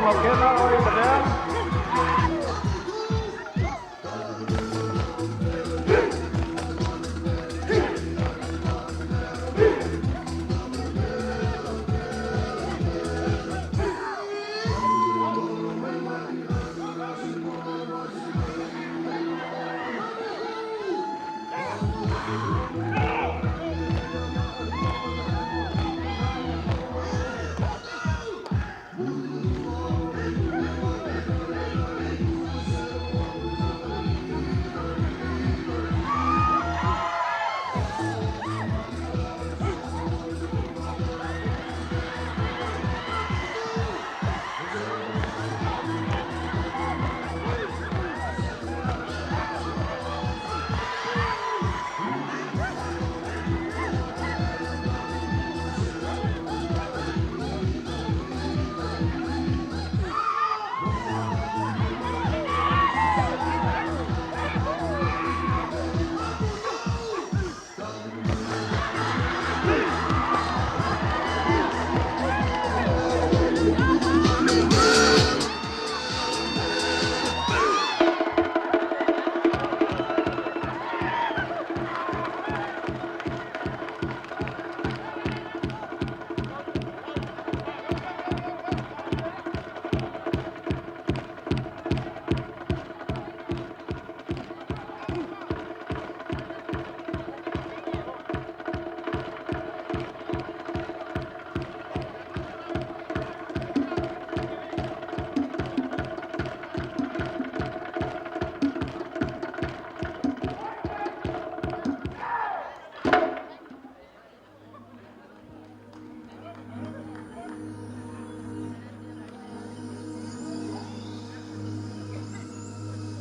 Maukena oi Lavea.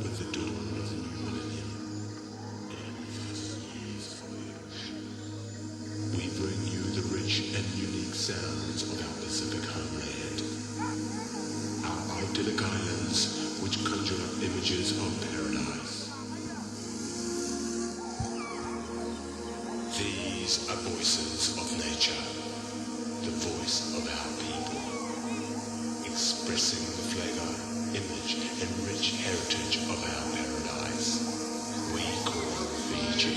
With the dawn of the new millennium and this year's voyage, we bring you the rich and unique sounds of our Pacific homeland. Our idyllic islands, which conjure up images of paradise. These are voices of nature, the voice of our people, expressing the flavor, image, and rich heritage of our paradise. We call Fiji.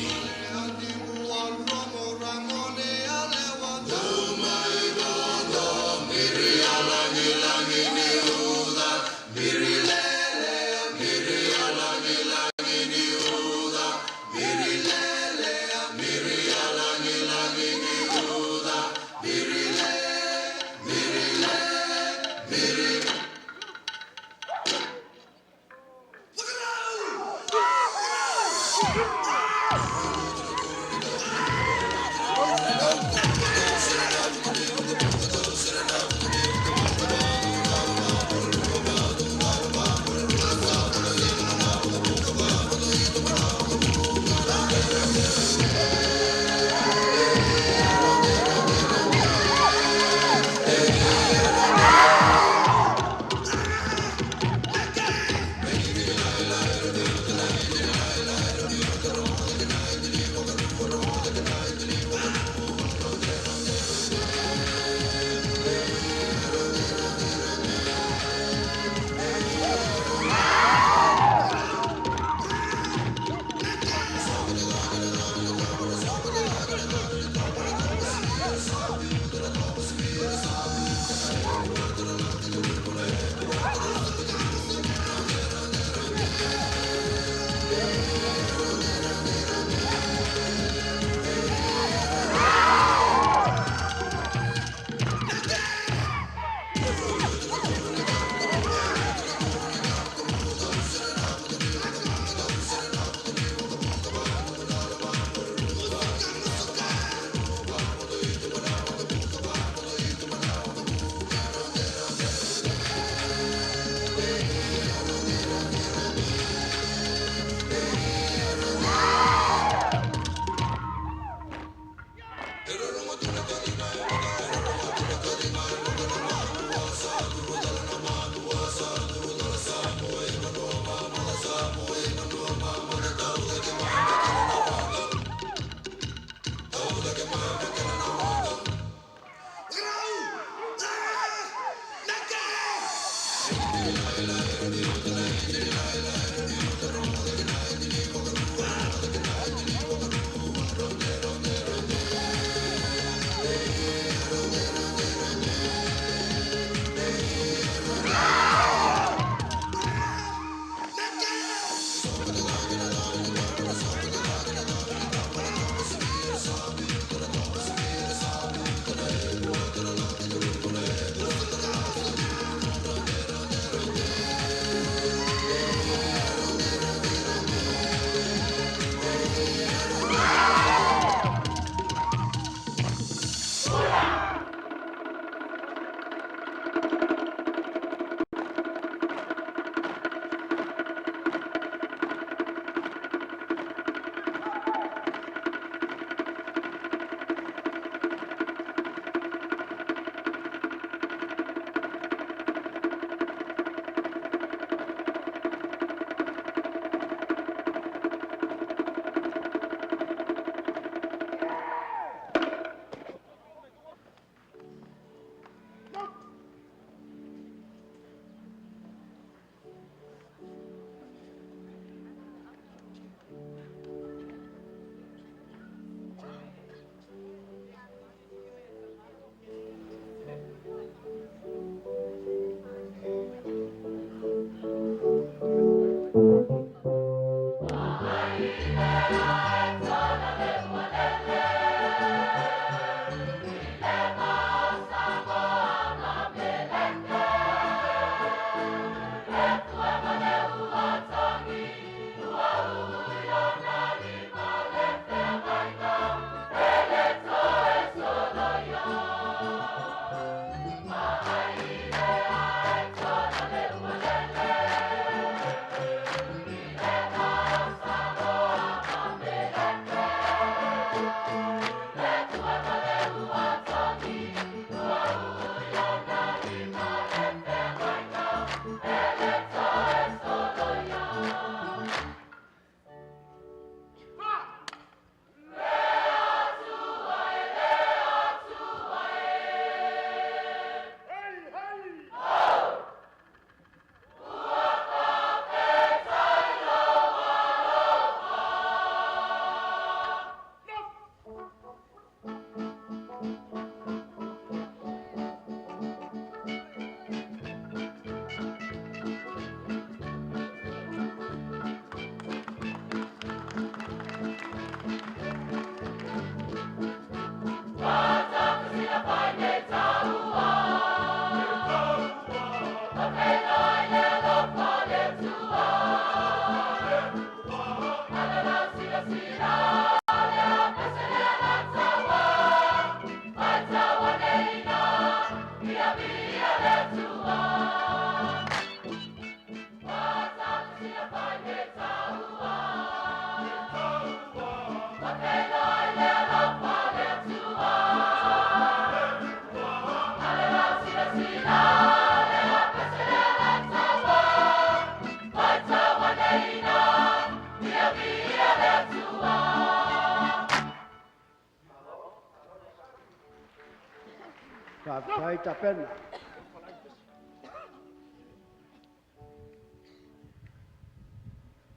Faafetai tapena.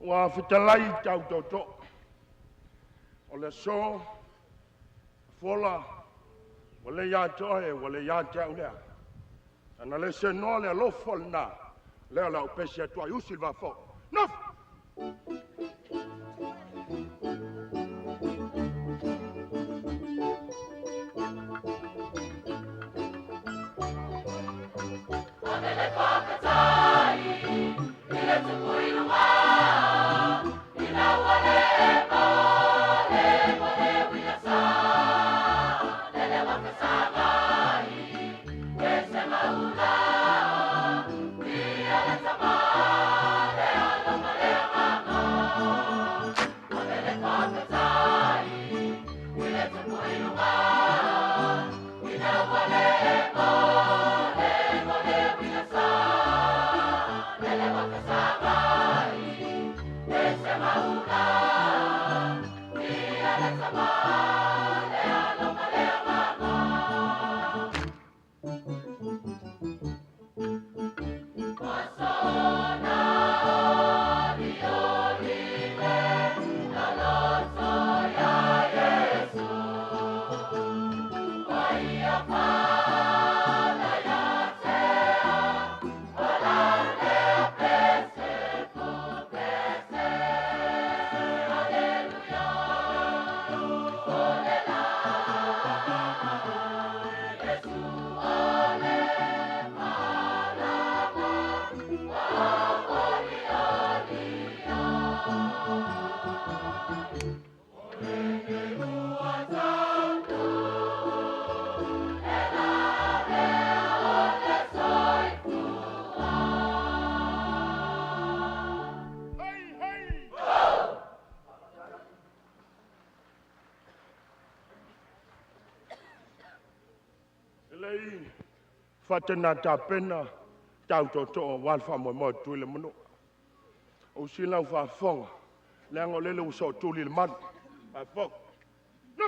Ua fetalai tau toto o le aso fola ua le ia te oe, ua le ia te au lea. Ana le senoa le alofa lena, lea o le au pesi atu ai usi le vafo. Nofo! E lei faatena tapena tau tootoo aua le faamoemoe o Tutuila ma Manua. Ou sili lau faafofoga, leaga o lele ua sootuli i le malu. Faafofoga. No!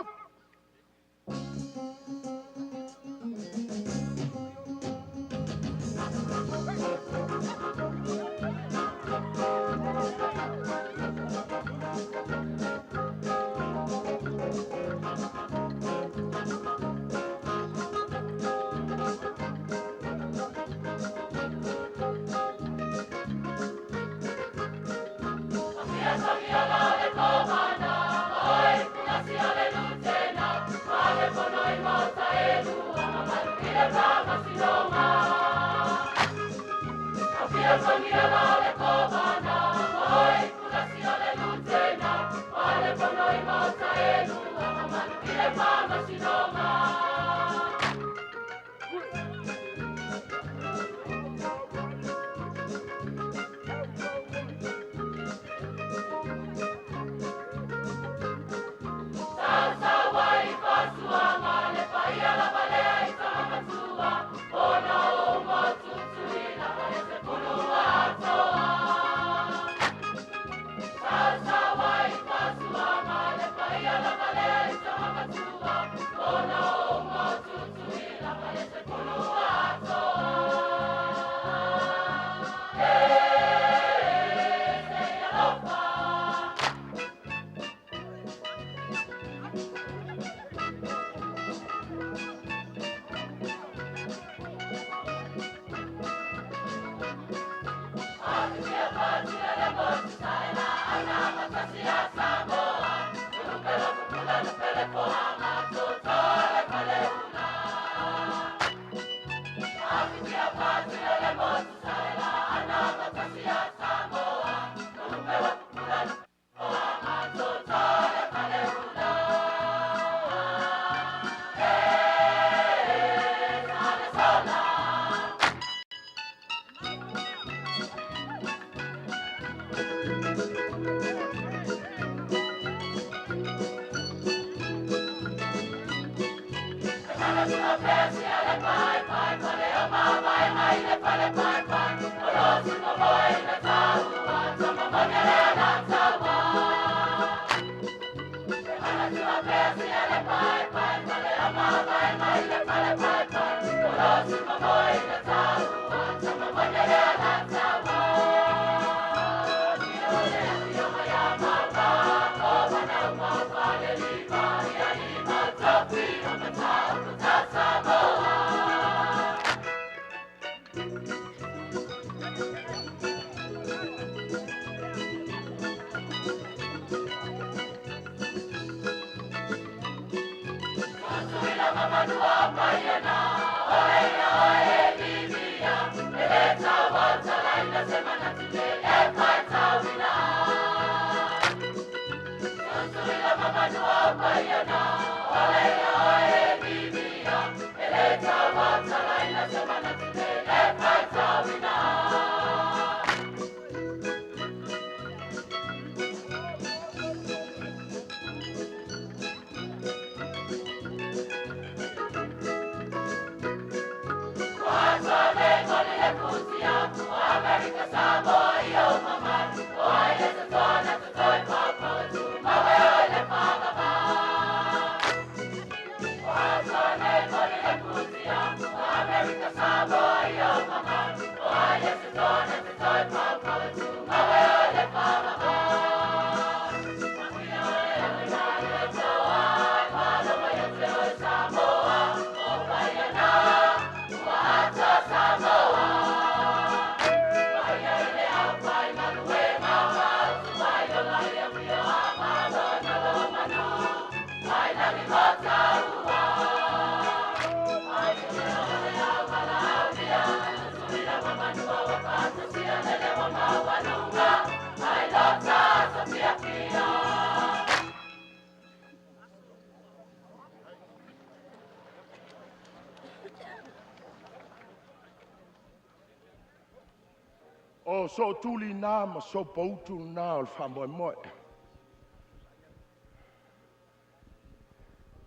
O sootuli na ma sopoutu na o le faamoemoe.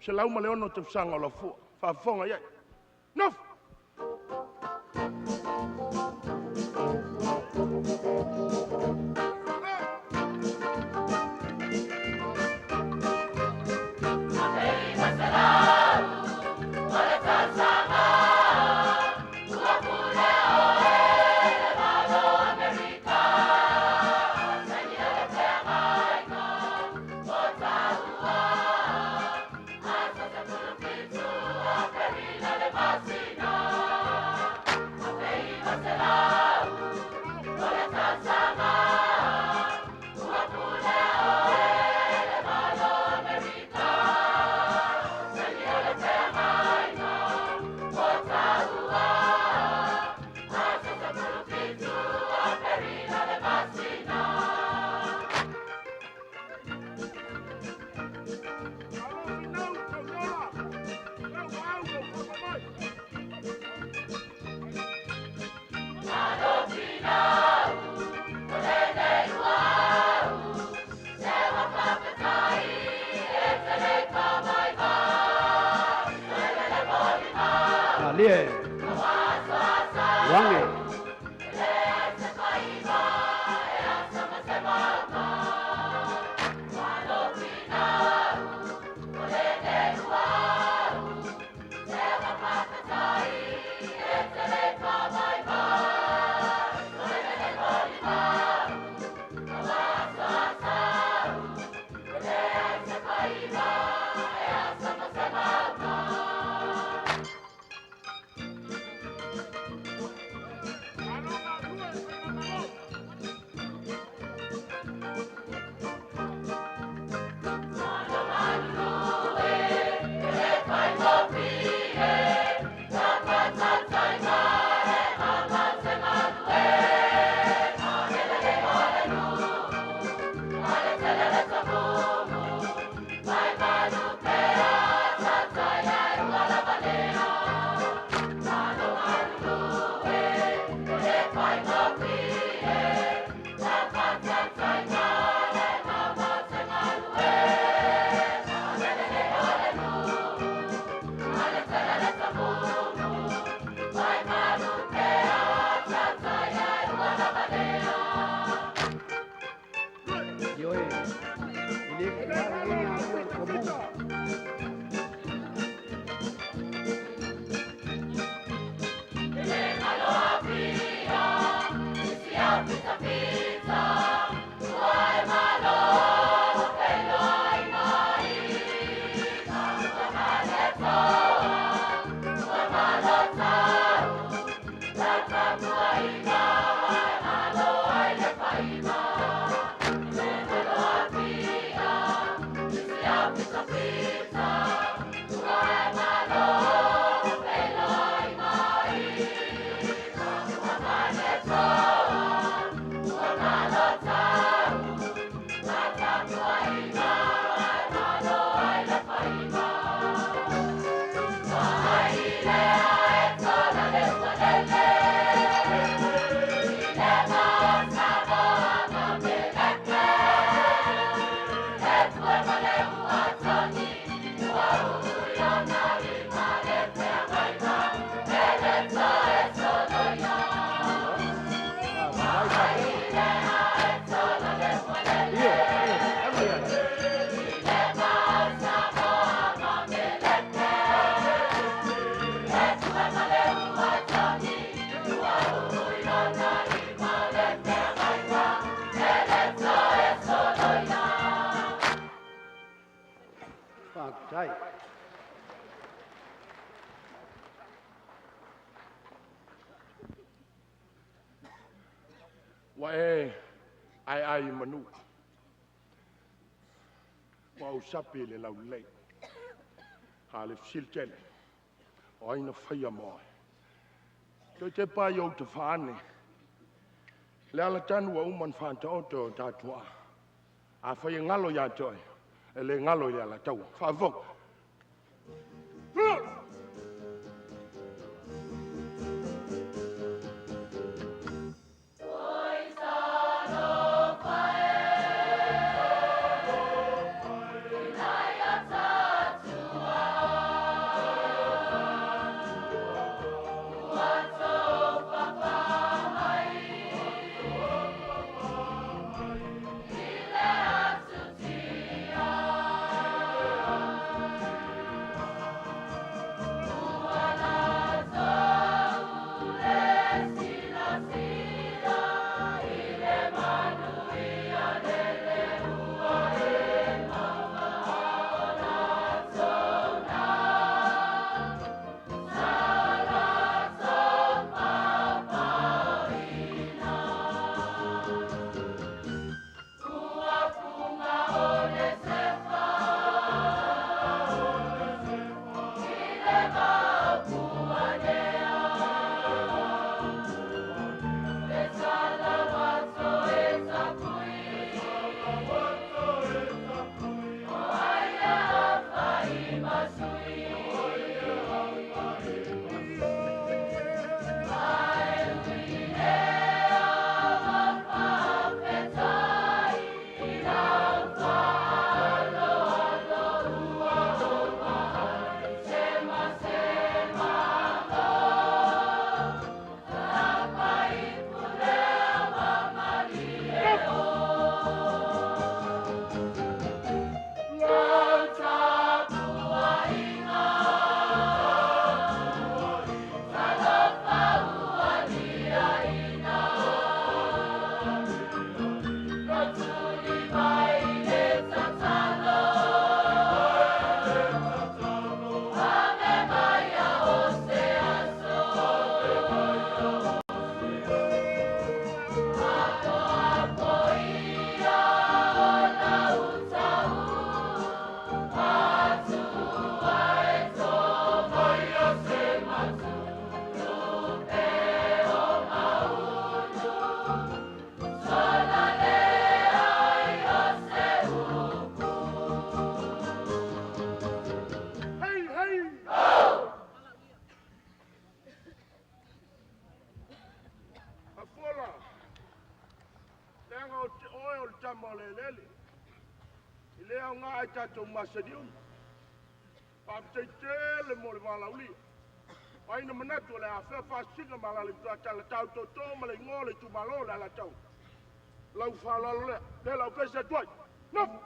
106 tausaga o Lafua faafofoga i ai. Nofo. Malie. Uage. Faafetai. Ua e aeae i manu, ua ou sapi i le laulelei. A o le fesili tele, o ai na faia ma oe? Toe tepa lava i ou tafa ane le alatanu ua uma ona faataoto e o ta tuaa. Afai e galo ia te oe, e le galo i le Alataua. Faafofoga! Hei, hei! Afola, leaga o te oe o le tama o le eleele. I le aoga ai tatou masani uma. Faafetai tele mo le valaaulia. O ai na manatu o le afea Faasisina ma Alaalaituatala tau toto ma le igoa o le itumalo o le Alataua. Lau faaaloalo lea, lea lau pese atu ai. Nofo!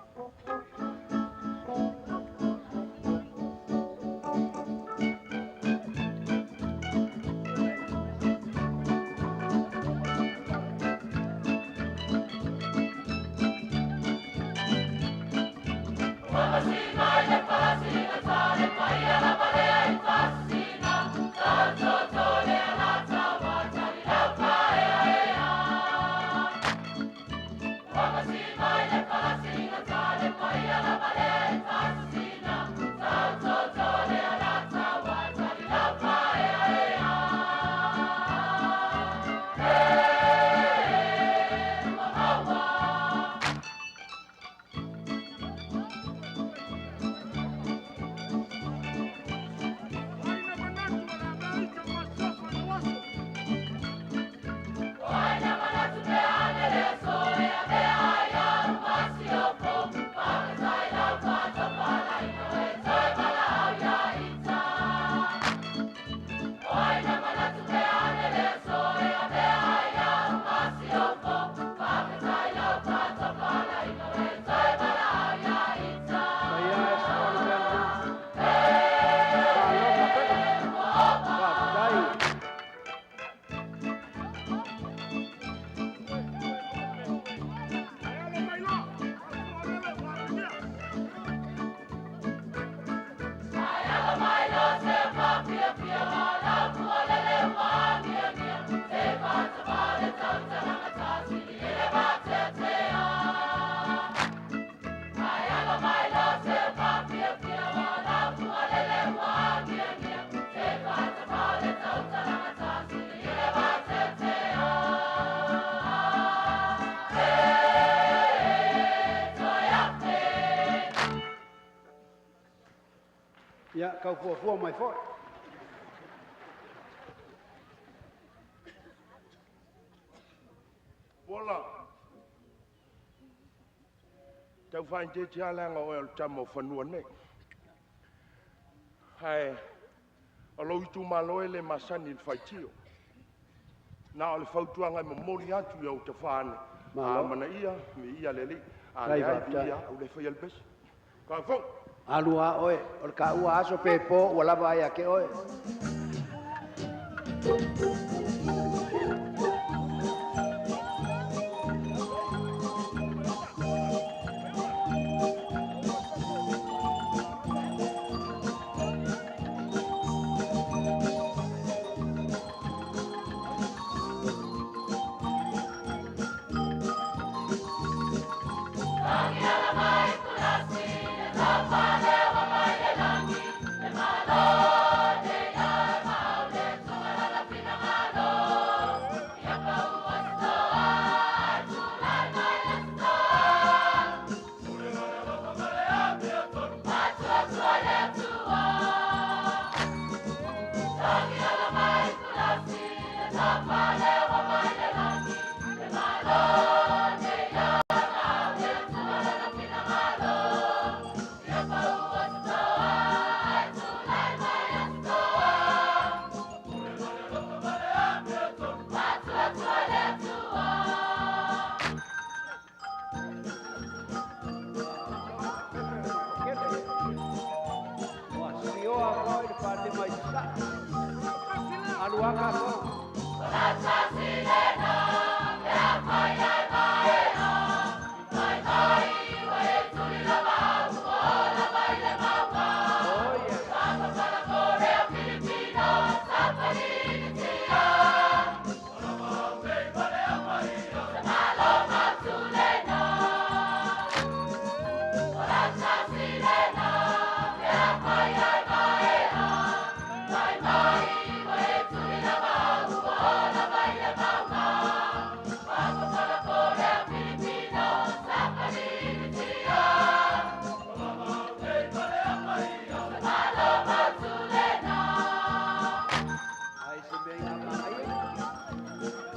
Ia, tau fuafua mai foi. Fola. Tau faaeteete lava leaga o oe o le tama o fanua nei. Ae o lou itumalo e le masani i le faitio. Na o le fautuaga e momoli atu i ou tafa ane. Malo. A manaia, viia le Alii. A Faafetai, leai, faafetai. viia au le faia le pese. Faafofoga. Alu a oe, o le taua aso pe po ua lava ai ia te oe. Ua sioa foi le falelima i Sasae. Alu a tatou. Oh yeah. Ai se mea i ngā manaia.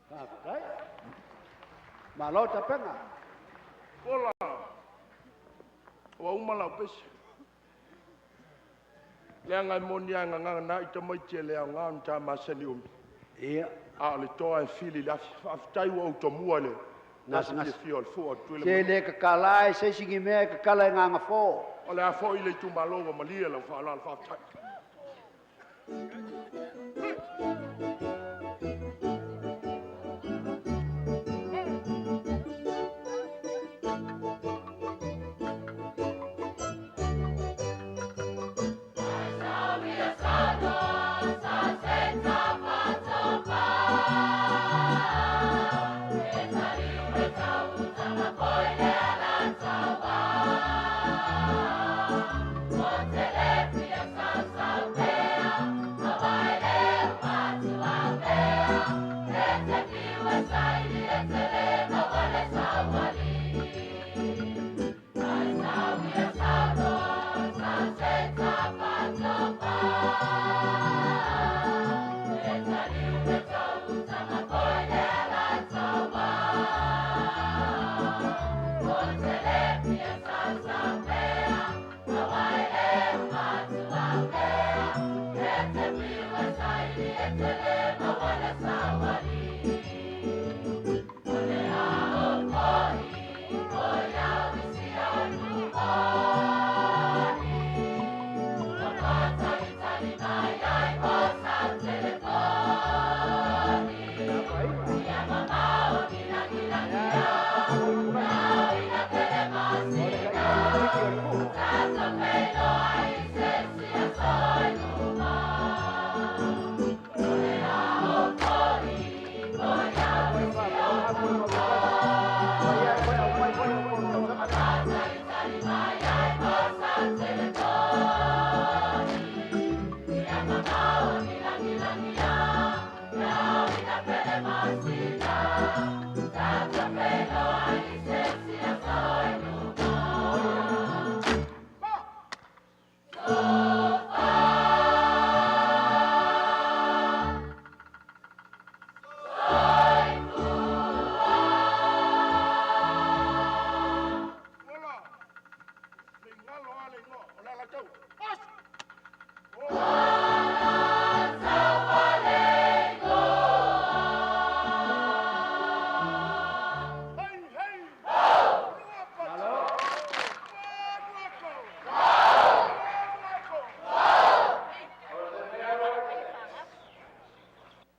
Faafetai. Malo tapena. Fola. Ua uma lau pese. Leaga e moni lava e gagana ai tamaiti e le aoga ona ta masani umi. Ia, A o le toa e fili i le afi. Faafetai ua ou tomua i le Gasegase. fiafia o le fua o Tutuila. Se le tatala e se isi ni mea e tatala e gagafo. O le a foi le itumalo ua malie lau faaaloalo faafetai.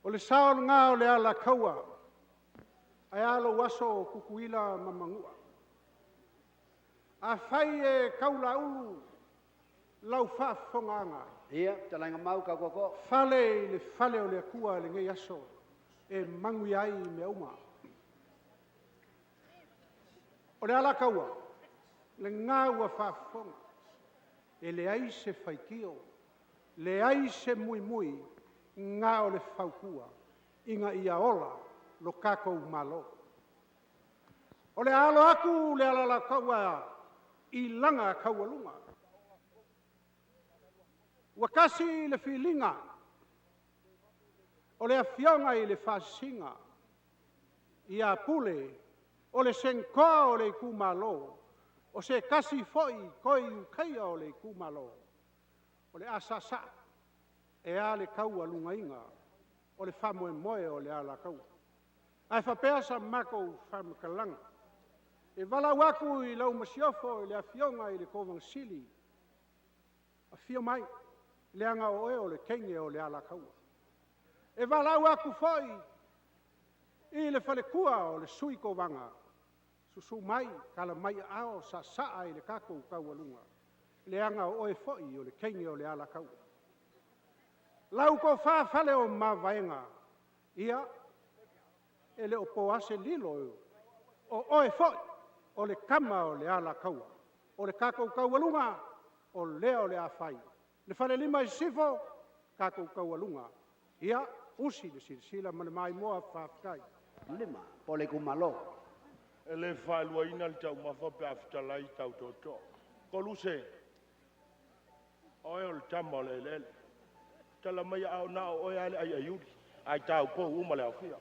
O le sao lena o le Alataua, ae a lou aso Tutuila ma Manua. Afai e taulaulu lau faafofogaaga, Ia, fetalaiga Mau tau Tootoo. Fale i le fale o le Atua i lenei aso e manuia ai mea uma. O le Alataua, lena ua faafofoga, e leai se faitio, leai se muimui, na o le fautua ina ia ola lo tatou Malo. O le a alo atu le Alataua i lana taualuga. Ua tasi le filiga o le Afioga i le Faasisina ia Pule, o le Senatoa o le itumalo, o se tasi foi toe Ulutaia o le itumalo, o le a saasaa e a le taualugaina o le faamoemoe o le Alataua. Ae faapea sa matou faamatalaga, e valaau atu i lau masiofo i le Afioga i le Kovana Sili, afio mai, leaga o oe o le teine o le Alataua. E valaau atu foi i le faletua o le Sui Kovana, susu mai, tala mai aao, saasaa i le tatou taualuga, leaga o oe foi o le teine o le Alataua. Lau Tofa Faleomavaega, ia, e le o po lava se lilo, o oe foi o le Tama o le Alataua. O le tatou taualuga, o lea o le a fai. Le Falelima i Sisifo, tatou taualuga. Ia, usi le silasila ma le maimoa faafetai. 5 po o le itumalo. E le faaluaina le taumafa pe a fetalai tau tootoo. Koluse, o oe o le tama o le eleele. Tala mai aao na o oe lava le aiaiuli, ae taupou uma le aofia.